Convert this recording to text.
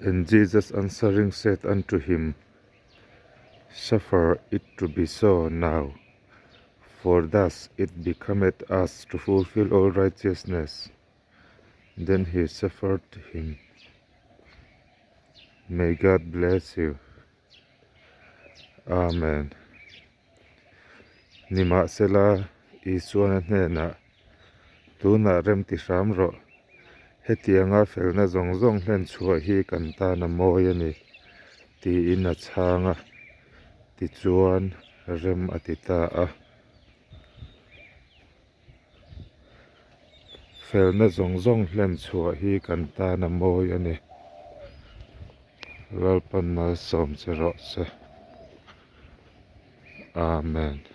And Jesus answering said unto him, Suffer it to be so now, for thus it becometh us to fulfill all righteousness. Then he suffered him. May God bless you. Amen. Nimahsela, Isuan a hnenah, Tunah rem ti hram rawh. Hetianga felna zawng zawng hlen chhuah hi kan tan a mawi a ni, tiin a chhang a, tichuan rem a ti ta a. Felna zawng zawng hlen chhuah hi kan tan a mawi a ni. Lalpan malsawm che rawh se. Amen.